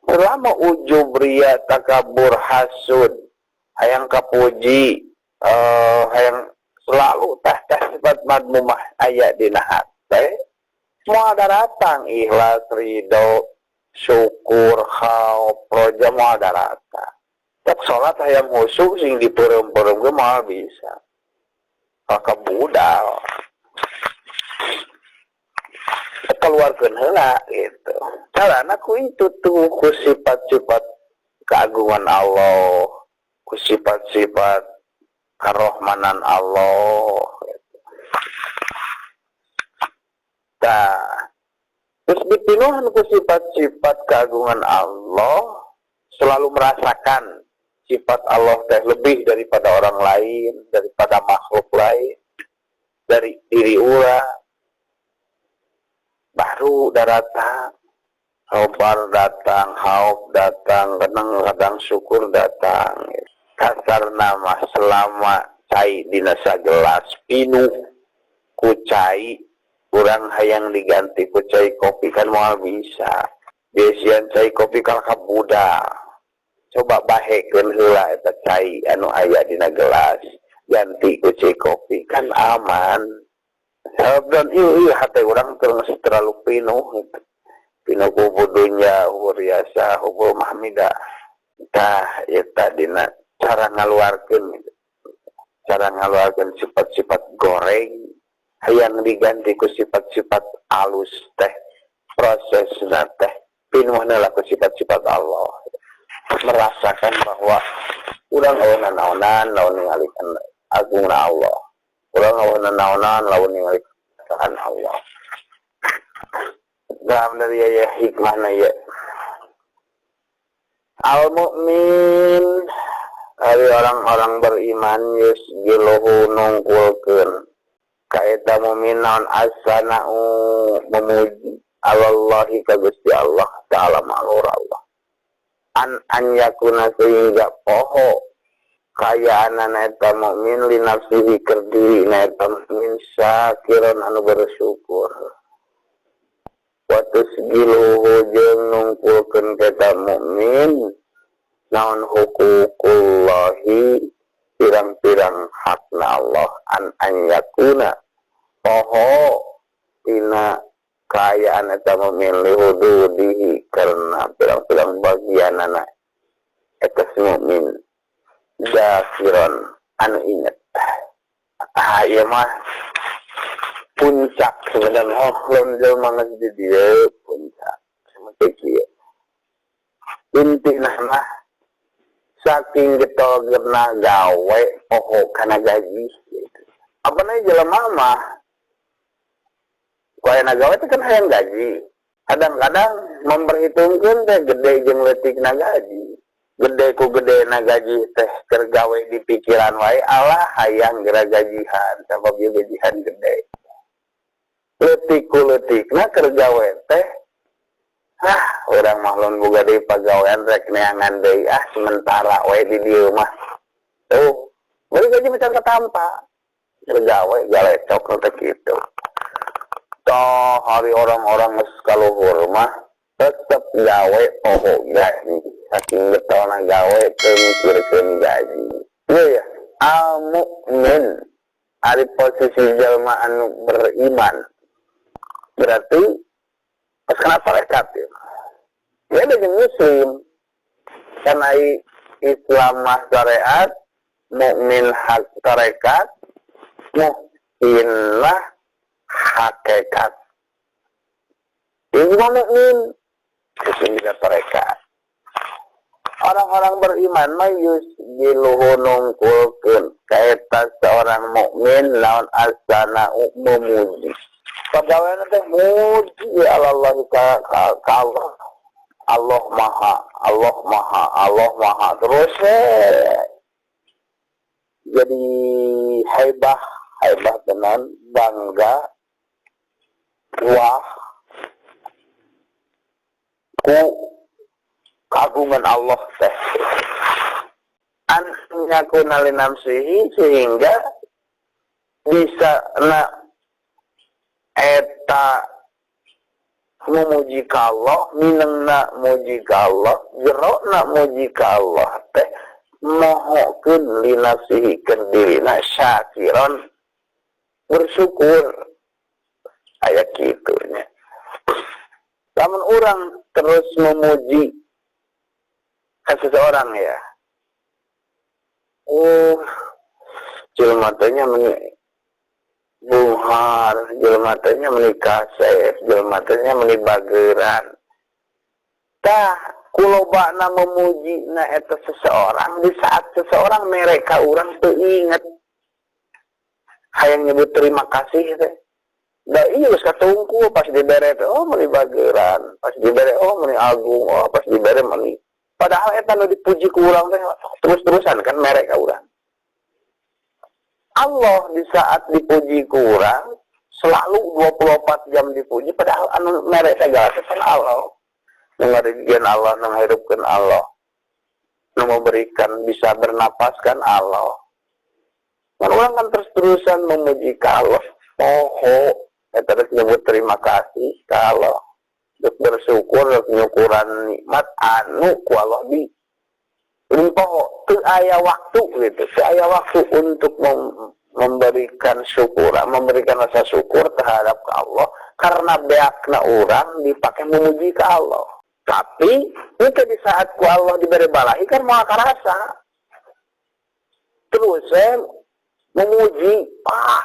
Selama ujub, ria, takabur, hasud, hayang kapuji, hayang selalu tah sifat madmumah aya dina hate, moal daratang ikhlas, ridho, syukur, khauf, roja moal daratang. Tek salat hayang khusyuk sing dipeureum-peureum ge moal bisa. Maka budal. Keluarkeun heula gitu. Carana ku itu tuh ku sifat-sifat keagungan Allah, ku sifat-sifat karohmanan Allah gitu. Tah, terus dipinuhan ku sifat-sifat keagungan Allah, selalu merasakan sifat Allah teh lebih daripada orang lain, daripada makhluk lain, dari diri urang. Baru datang, sabar datang, khauf datang, kadang-kadang syukur datang. Kasar nama selama cai dina sagelas pinuh ku cai, urang hayang diganti ku cai kopi kan moal bisa. Biasian cai kopi kan kabuda. Coba bahekeun heula eta cai anu aya dina gelas, ganti ku cai kopi kan aman. Sabab dan ieu hate urang terus terlalu pinuh gitu. Pinuh ku dunya, riasa, hubul mahmida. Tah eta dina cara ngaluarkeun gitu. Cara ngaluarkeun sifat-sifat goreng hayang diganti ku sifat-sifat alus teh, prosesna teh pinuhna lah ku sifat-sifat Allah. Merasakan bahwa urang eueuh nanaonan lamun ningali agungna Allah. Urang eueuh nanaonan lamun ningali kebesaran Allah. Dalam dari ya hikmahna ya. Al-mu'min ari orang-orang beriman yusgiluhu nungkulkeun ka eta mukmin naon as-sana'u memuji alallahi ka Gusti Allah ta'ala ma'lur Allah. An yakuna sehingga poho kayaanana eta mukmin li nafsihi keur dirina eta mukmin syakiran anu bersyukur. Wa tusgiluhu jeung nungkulkeun ka eta mukmin naon huququllahi pirang-pirang hakna Allah an yakuna poho tina kaayaan eta mukmin li hududihi karena pirang-pirang bagianana eta si mukmin zakiron anu inget. Ieu mah puncak sebenarnya. Oh, lamun jelema geus di dieu puncak seperti kieu. Intina mah saking getol-getolna gawe poho kana gaji gitu. Apa nih jelema mah ku aya gawe teh kan hayang gaji. Kadang-kadang memperhitungkeun teh gede jeung leutikna gaji. Gede ku gede na gaji teh keur gawe di pikiran wae alah hayang geura gajihan sabab ieu gajihan gede. Leutik ku leutikna keur gawe teh urang mah lamun boga deui pagawean rek neangan deui sementara wae di dieu mah. Tuh, bari gaji macan katampa. Keur gawe galecok teh kitu. Toh hari orang-orang geus kaluhur mah tetep gawe poho gaji. Saking getolna gawe teu mikirkeun gaji. Ieu ya, al-mukmin ari posisi jalma anu beriman. Berarti pas kena tarekat ya. Ya ada yang muslim. Karena Islam mah syariat, mukmin hak tarekat, mukminlah hakikat. Ini mah mukmin, itu juga tarekat. Orang-orang beriman mah yusgiluhu nungkulkeun kaeta seorang mukmin lawan asana memuji. Pagawean teh muji Allah ka Allah. Allah maha, Allah maha, Allah maha terus Jadi haibah, haibah tenan, bangga, wah, ku kagungan Allah teh. An yakuna li nafsihi sehingga bisa na eta Memuji ka Allah, minengna muji ka Allah, jerona muji ka Allah teh mohokeun linafsihi keun dirina syakiron bersyukur. Aya kitu nya. Lamun urang terus memuji ke seseorang ya. Oh, jelema teh nya buhar, jelema teh nya meuni kasep, jelema teh nya meuni bageran. Tah, kulobana memuji na eta seseorang di saat seseorang mereka urang teu inget hayang nyebut terima kasih teh. Da iya geus katungku pas dibere teh oh meuni bageran, pas dibere oh meuni agung, oh pas dibere meuni. Padahal eta nu dipuji ku urang teh terus-terusan kan mereka urang. Allah di saat dipuji ku urang selalu 24 jam dipuji padahal anu mere segala teh kan Allah. Nu ngarijieun Allah, nu ngahirupkeun Allah. Nu memberikan bisa bernapas kan Allah. Kan urang kan terus-terusan memuji ka Allah. Poho eta terus nyebut terima kasih ka Allah. Dek bersyukur, dek nyukuran nikmat anu ku Allah di limpoho teu aya waktu gitu, teu aya waktu untuk memberikan syukur, memberikan rasa syukur terhadap ke Allah karena beakna urang dipakai memuji ke Allah. Tapi mungkin di saat ku Allah diberi balahi kan moal karasa. Terus saya memuji, ah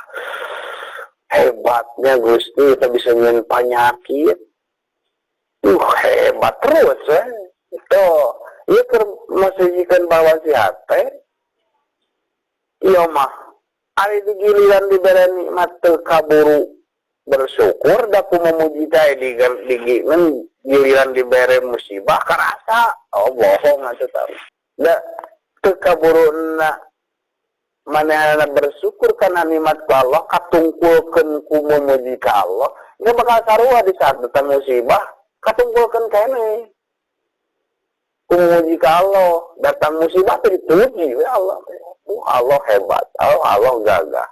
hebatnya Gusti kita bisa nyen penyakit. Hebat terus ya. Itu ieu keur masihikeun bahwa si hate ieu mah ari digiliran dibere nikmat teu kaburu bersyukur da ku memuji teh di giliran dibere musibah karasa oh bohong atuh tah da teu kaburu na manehna bersyukur kana nikmat ku Allah katungkulkeun ku memuji ka Allah ieu bakal sarua di saat datang musibah katungkulkeun keneh ku memuji ka Allah datang musibah teh dipuji we Allah. Oh Allah hebat, oh Allah gagah,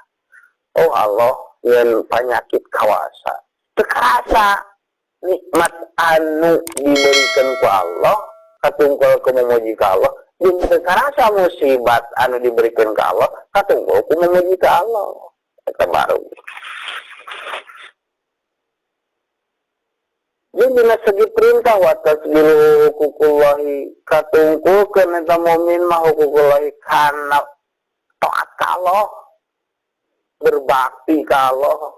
oh Allah nyen penyakit kawasa. Teu karasa nikmat anu diberikan ku Allah katungkul ku memuji ka Allah, jeung teu karasa musibat anu diberikan ka Allah katungkul ku memuji ka Allah. Eta baru. Jadi dina segi perintah wa tasbiru hukukullahi katungkulkeun eta mukmin mah hukukullahi kana taat ka Allah, berbakti ka Allah.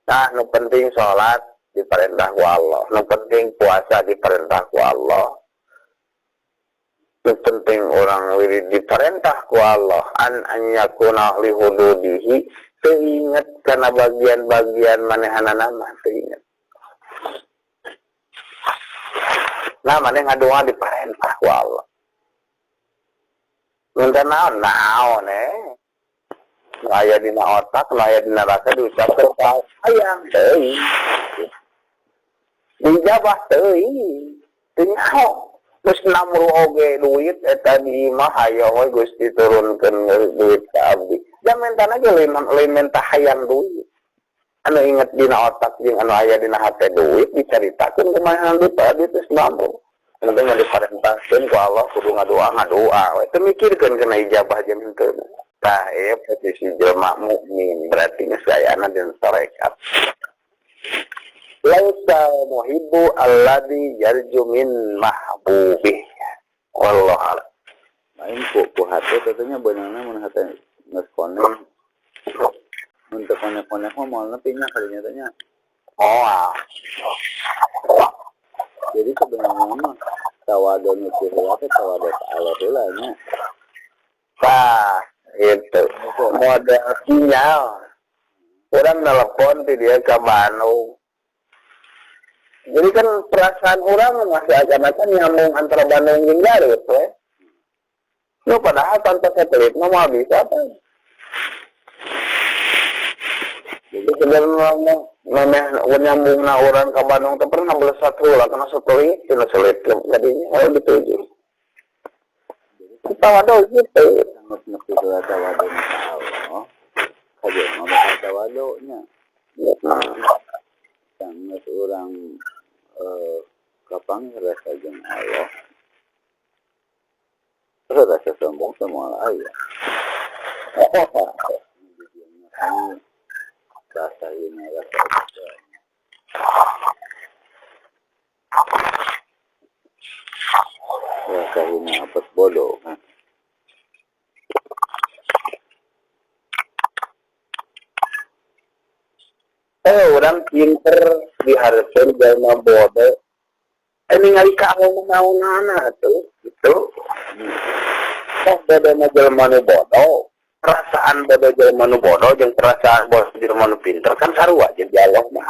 Nah, nu penting salat diperintah ku Allah, nu penting puasa diperintah ku Allah, nu penting orang wirid diperintah ku Allah. An anyakuna li hududihi teu inget kana bagian-bagian manehanana mah teu inget. Nah, maneh ngadoa diperintah ku Allah. Minta naon? Naon Nu aya dina otak, nu aya dina rasa diucapkeun ka hayang teuing. Dijabah teuing. Teu nyaho. Geus namru oge duit eta di imah hayo we Gusti turunkeun duit ka abdi. Da mentana ge lain menta hayang duit. Anu inget dina otak jeung anu aya dina hate duit dicaritakeun kumaha duit abdi geus namru. Anu teh diparentahkeun ku Allah kudu ngadoa ngadoa we teu mikirkeun kana ijabah jeung henteu. Tah ieu posisi jelema mukmin berarti geus ayana dina tarekat. Laisa muhibbu alladzi yarju min mahbubih. Wallahu a'lam. Lain ku hate katanya beunangna mun hate geus konek. Mun teu konek-konek mah moal nepi nya kadinya teh nya. Oh. Jadi sebenarnya mah tawadu nu teu heula teh tawadu ka Allah heula nya. Tah, itu. Model sinyal. Urang nelpon ti dia ka Bandung. Jadi kan perasaan orang masih akan-akan nyambung antara Bandung jeung Garut we. Nu padahal tanpa satelit mah moal bisa apa. Jadi sebenarnya memeh nyambungna urang ka Bandung teh pernah belesat heula kana satelit, tina satelit jadinya oh dituju. Tawadu gitu. Ngerti heula tawadu ka Allah. Kajeun mah bakal tawadu nya. Sanggeus urang kapanggih rasa jeung Allah, rasa sombong teh moal aya. Rasa ini rasa rasa ini apet bodoh kan. Orang pinter diharapkan jalma bodoh. Ningali ka Allah naonana tuh gitu. Toh bodona jelema nu bodoh, perasaan bodoh jelema nu bodoh jeung perasaan bodoh jelema nu pinter kan sarua jeung di Allah mah.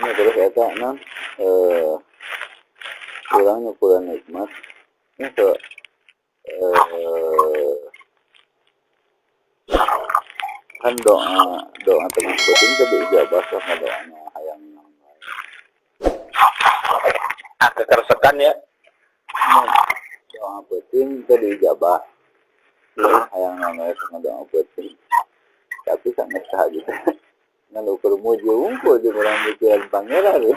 Ini terus eta non urang nyukuran nikmat ini tuh kan doa doa tengah penting tapi ijabah sama doanya hayang yang lain. Ah, kekersekan ya. Doa penting itu diijabah. Hayang yang lain sama doa penting. Tapi sangat sahaja. Ngan ukur muji wungkul jeung urang mikiran pangeran.